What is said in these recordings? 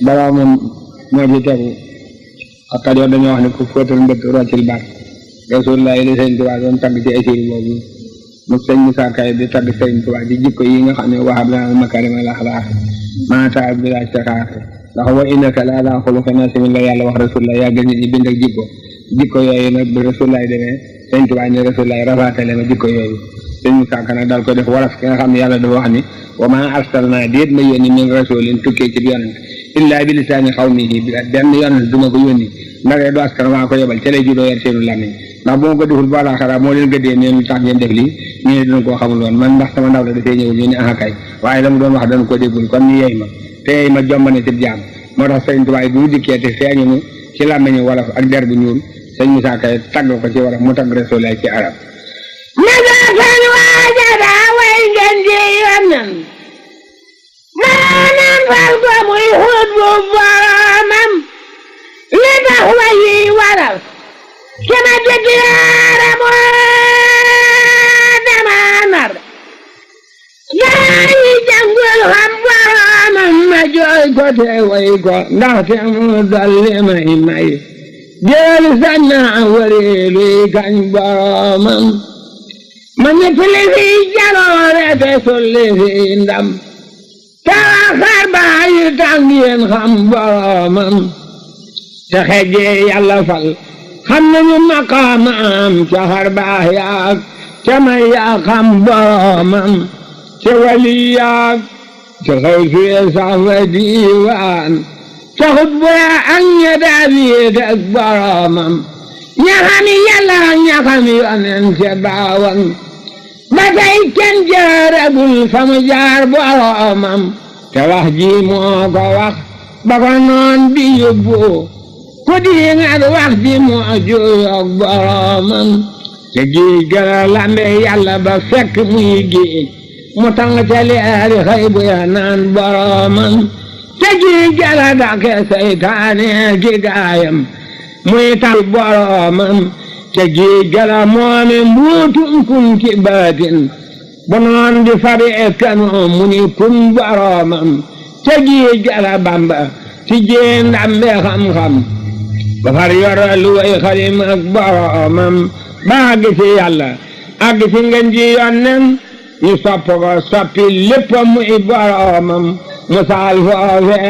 boroomam moo ci tegu ak Kajoor dañoo wax ne ku fóotal mbëtt roccil baat Rasulullah li Sëriñ Tuubaa doon tagg ci ay séri boobu mu Sëriñ Moussa Ka di tagg Sëriñ Tuubaa ci jikko yi nga xam ne waxab lana makarimal axlaaq maata bila istixaaq ndax wa innaka la ala xuluqin aziim la yàlla wax Rasulullah yaa gën nit ñi bind ak jikko yooyu nag bu Rasulullah demee Sëriñ Tuubaa ne Rasulullah rafaatale ma jikko yooyu Sëriñ Moussa Ka nag daal ko def waraf ki nga xam ne yàlla dafa wax ni wa maa arsalnaa déet ma yónni min rasulin tukkee ci yonent illaa bi lisaani xawmihi benn yonent duma ko yónni ndax du askan waa ko yebal ca lay juddoo yar seenu làmmiñ ndax bu ma ko deful ba laaxara moo leen gëddee neen lu tax ngeen def lii ñu ne dina koo xamul woon man ndax sama ndaw la dafay ñëwul ñu ne kay waaye la mu doon wax dañ ko déggul kon ñu yey ma te yey ma jombane ci jaam moo tax Sëriñ Tuubaa bu dikkee te feeñunu ci làmmiñu wolof ak der bu ñuul Sëriñ Moussa Ka tagg ko ci wolof mu tagg Rasulullah ci arab masakan waajada way ngeen ji yonnen maanaam fal ko muy xut bu boromam li tax wayi waral sama jëkk yaara moo dama nar gaa yi jàngul xam boromam ma jooy ko te way ko ndaxte mu dolli may jël sanna wari luy kañ boromam ma ñettali fi jaloore te sulli fi ndam tawaxar baayi tàng yéen xam boromam te xejee yàlla fal xam nañu maqaamam ca xar baax yaag ca may yaa xam boromam ca wali yaag ca xaw suye sax fa diiwaan ca xutbu ya ak ña daabiit ak boromam ña xami yàlla ña xami yonen ca baawan ba tey kenn jaaragul fa mu jaar boromam te wax ji moo ko wax ba ko noon bi yóbbu ku diingat wax ji moo juyoog boromam te géej gala lambe yàlla ba fekk muy géej mu tàng ca leeri xëy bu ya naan boromam te géej gala dake seytaane ki gaayam muy tal boromam te géej gala moome mbuutum kun ki baatin bu noon di fabi kano mu ni kun boromam te géej gala bamba ti jee ndambe xam-xam ba far yoro lu way xalim ak boromam ba àgg ci yàlla àgg ci ngeen ji yonnen ñu sopp ko soppi lépp muy boromam mu saal foofe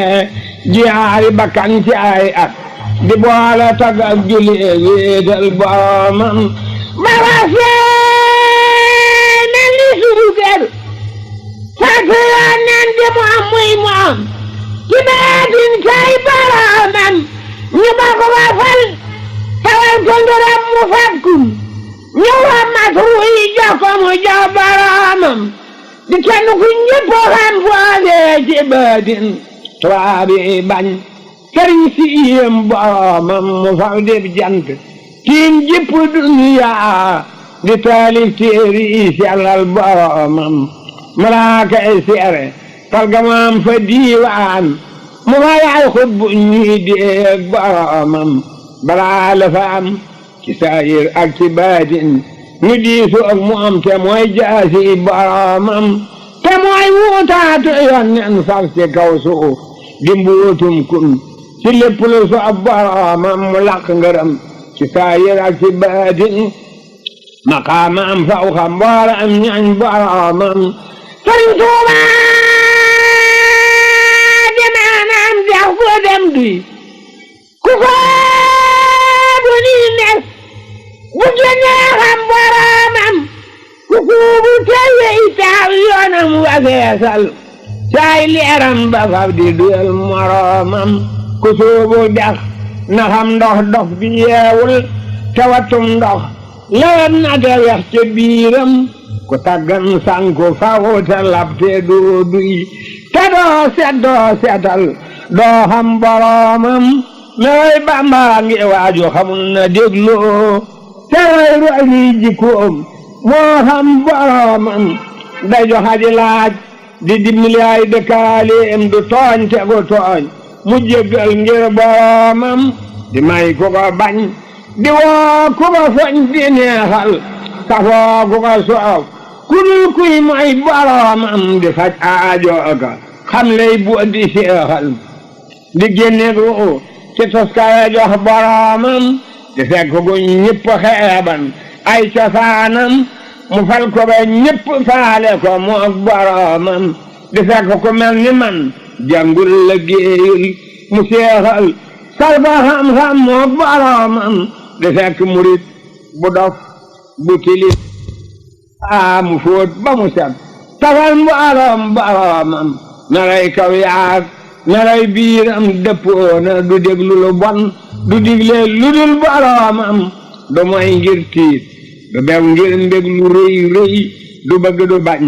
jiyaari bakkan ci ay at di boole tagg ak julli wéetal boromam ba wasee mel ni suukar fekk yonnen di mu am muy mu am ci baatin kay boromam ñu ba ko ba fal tawal ko ndoram mu fatkul ñu wa matru yi jox ko mu jox boromam di kenn ku ñëpp xam foofee ci baatin tubaab yi bañ sëriñ si yéem boromam mu faw dib jant tiim jëpp duniya di taalif téeri yi sellal boromam malaaka yi seere talgamaam fa diiwaan mu fa yaay xut bu ñuy déeg boromam balaa la fa am ci saayir ak ci baatin ñu diisu ak mu am te mooy jaasi boromam te mooy wuutaatu yonnen faf ci kaw suuf di mbuutum kun ci lépp lu soob boromam mu laq ngërëm ci saayir ak ci baatin maqaamam faw xam mboolam ñañ boromam Sëriñ Tuubaa demaanam dex fu dem duy ku faabu ni nes bu génnee xam boromam ku kuubu tewe itaaw yoonam wageesal saay leeram ba faf di duyal moromam ku suubu dex na xam ndox dof bi yeewul te watum ndox lewet na te wex ca biiram ku taggan sanku faw te lab te doo duy te doo setal doo xam boromam mewoy Bamba ngi waaju xamul na dégloo te roy roy li jikkoom moo xam boromam day joxaji laaj di dimbali ay dëkkaaleem du tooñ te gu tooñ mu jéggal ngir boromam di may ku ko bañ di woo ku ko foñ di neexal safoo ku ko soof ku dul kuy mooy boromam di faj aajo ka xam lay bu di seexal di génneeg ruu ci toskaya jox boromam di fekk gu ñëpp xeeban ay cosaanam mu fal ko ba ñëpp faale ko moog boromam di fekk ku mel ni man jàngul la géeyul mu seexal salfa xam-xam moog boromam di fekk murit bu dof bu tilit mu fóot ba mu set tafal boromam melay kaw yaag melay biiram dëppoona du déglu lu bon du digle lu dul boromam du moy ngir tiit du bew ngir mbég lu rëy rëy du bëgg du bañ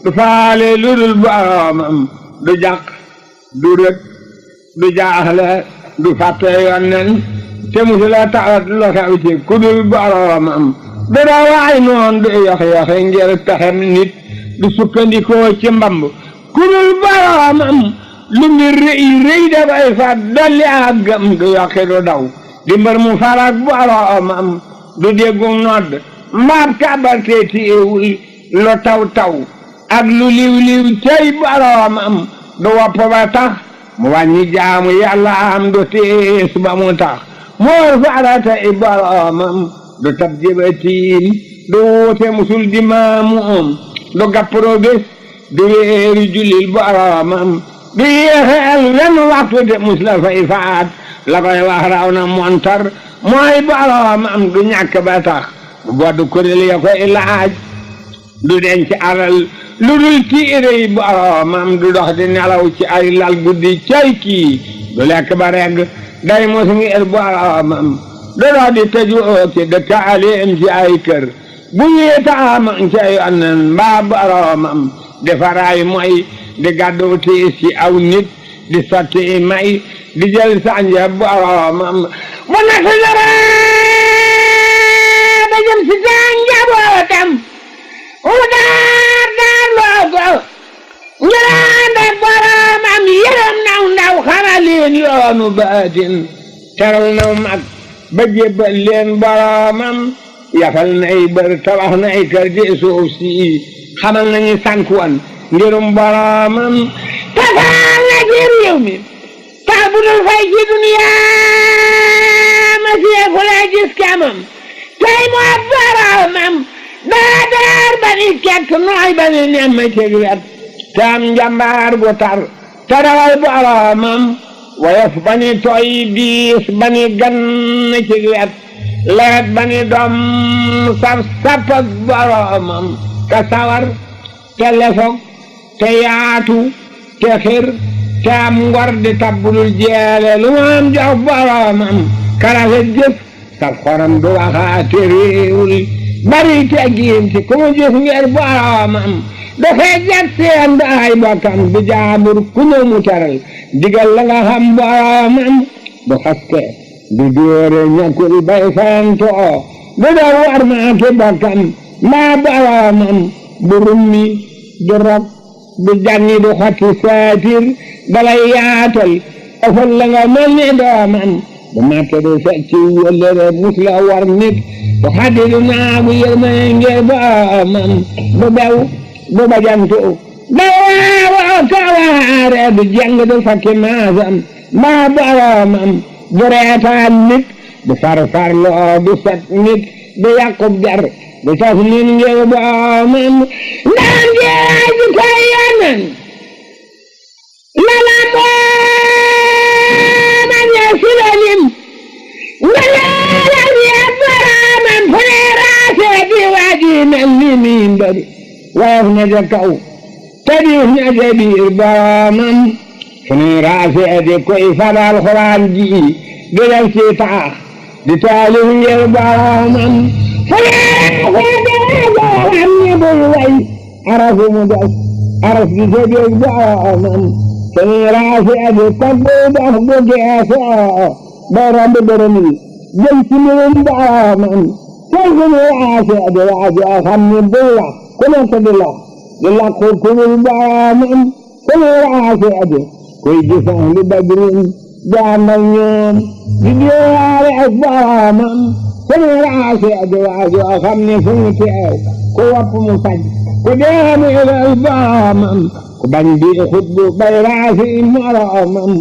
du faale lu dul boromam du jàq du rëg du jaaxle du fàtte yonnen te musula tawat lu xew ci ku dul boromam du dawaay noon du yox-yoxe ngir pexem nit du sukkandikoo ci mbamb ku dul boromam lu mbir rëy rëy dafay fat dolli ak gëm du yokki du daw di mbër mu farak boromam du déggu nodd mbaab kàbbar te téewul lu taw taw ak lu liw liw cey boromam du wopp ba tax mu wàññi jaamu yàlla am du tiis ba mu tax moo faratay boromam du tab jëbatiim du wuute musul di maamuum du gappro bés du wéeru jullil boromam du yéexeel wenn waxtu de mus la fay faat la koy wax raw na montar mooy boromam du ñàkk ba tax mu bodd kuréel ya koy laaj du denc alal lu dul tiirey boromam du dox di nelaw ci ay lal guddi cay kii du lekk ba regg day mos ngir boromam du dox di tëju ci dëkkaaleem ci ay kër bu ñuy taamang ca yonnen mbaa boromam di faraay mooy di gàddu tiis ci aw nit di sotti may di jël sànja boromam bu nekk dara da jëm si sànja bootam u daar loo ko njëlaande boromam yërëm naw ndaw xamal leen yoonu baatin teral naw mag ba jébbal leen boromam yafal nay bër tabax nay kër di suuf si xamal nañu sànkuwan ngirum boromam tafaal na ci réew mi tax bu dul fay ci duniyaa ma seefu la gis kamam tey moo boromam daa daar ba ni kekk nooy ba ni nemm ci wet te am njambaar gu tar te rawal boromam woyof ba ni tooy diis ba ni gann ci wet leet ba ni doom saf sap ak boromam ka sawar te lefog te yaatu te xir te am ngor di tabbulul jeele lu mu am jox boromam karafet jëf saf xoram du waxaate réewul bari teggiin ci ku mu jëf ngir boromam du xeejat seen du ay bokkam du jaabur ku ñëw mu teral digal la nga xam boromam du xaste du dóore ñàkkul bay fayantoo du doo war maati bokkam mbaa boromam du rummi du rob du janni du xotti saatir balay yaatal ofal la nga mel ni doomam du matte du fecci wëllëre mus la war nit du xaddi du naagu yërmane ngir boromam du bew du bajantu du waawoo kawaare du jeng du fakki maasam mbaa boromam du reetaan nit du farfarloo du set nit du yàqub jar du tas nit ngir boromam ndaan jeey du koy yonen lala mooma ñe silalim nga leelal ya boromam fu ne raase di waaji mel ni miin bari woyof na ja kaw te diis na ja biir boromam fu ne raase di koy fadal xuraan ji di def ci taax di taalif ngir boromam fu ne am ni bul way arafu mu des araf di sa biir boromam fu ne raase di tagg dox bu geesoo bay romb bërëm yi jëm ci mbirum boromam tey fu ne raase di waajoo xam ni bul wax ku nekk di lakku ku dul boromam fu ne raase di kuy gisaan li badrin jaamal ñoom di diyaare ak boromam fu ne raase di waajoo xam ni fu mu teew ku wopp mu faj ku deemu ilal boromam ku bañ bi xutbu bay raasi moromam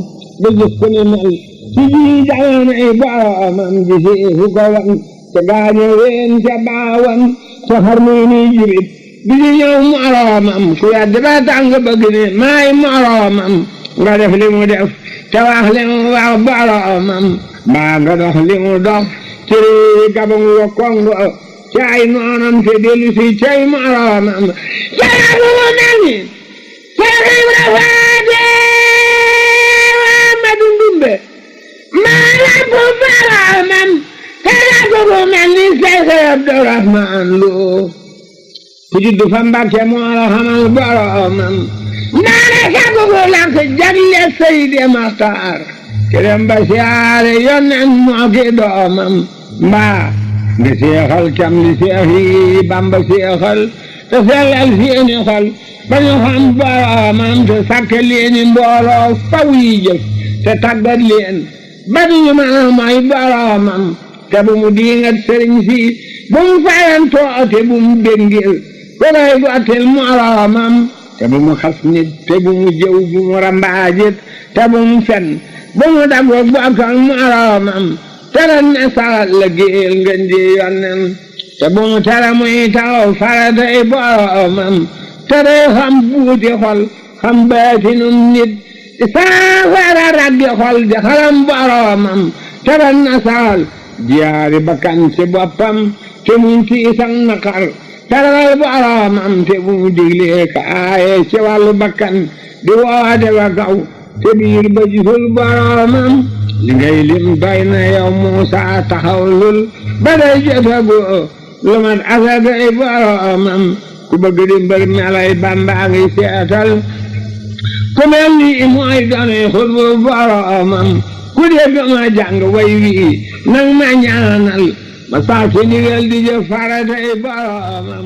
ba gis ku ni mel ci ji jamonoy boromam gisee fu ko wan te gaañe ween ca baawan te xarnuy ni jurit bi di ñëw moromam ku yàdd ba tàng bëgg ne maay moromam nga def li mu def te wax li mu wax boromam mbaa nga dox li mu dox ci réewi Gabon wa Congo ci ay noonam te dellu si cay moromam jara bu mu mel ni Seex Ibra Faate ma dundumbe maa la bu boromam jara bu mu mel ni Seex Abdurahmaan Lo ku juddu fa Mbàkke moo la xamal boromam naane sagugu lakk jagle Seydi Maxtaar kerem ba siyaare yonen moo ki doomam mbaa nga seexal cam li seex yi Bamba seexal te sellal seeni xol ba ñu xam boromam te sàkk leeni mbooloo faw yi jëf te tàggat leen ba ñu mën a mooy boromam te bu mu diingat sëriñ si bu mu fayantoo te bu mu béngil ko koy gottil moromam te bu mu xas nit te bu mu jëw bu mu rambaajit te bu mu fen bu mu dagoog bokkal moromam te ren ne saxal la géel ngeen di yonnen te bu mu tere muy taxaw faratay boromam te day xam buuti xol xam baatinum nit saafara raggi xol di xalam boromam te ren ne saxal jiyaari bakkan ci boppam te muñ tiisang naqar taral boromam te bu mu diglee ka aaye ci wàllu bakkan di woote wa kaw te biir ba gisul boromam li ngay lim doy na yow Muusa taxaw lul ba day jotagu lu mat asagay boromam ku bëgg di mbër melay Bamba ngi seetal ku mel ni mooy doonay xutbu boromam ku dégg ma jàng way wi nang ma ñaanal ma sax ci ndigal di jëf faratay boromam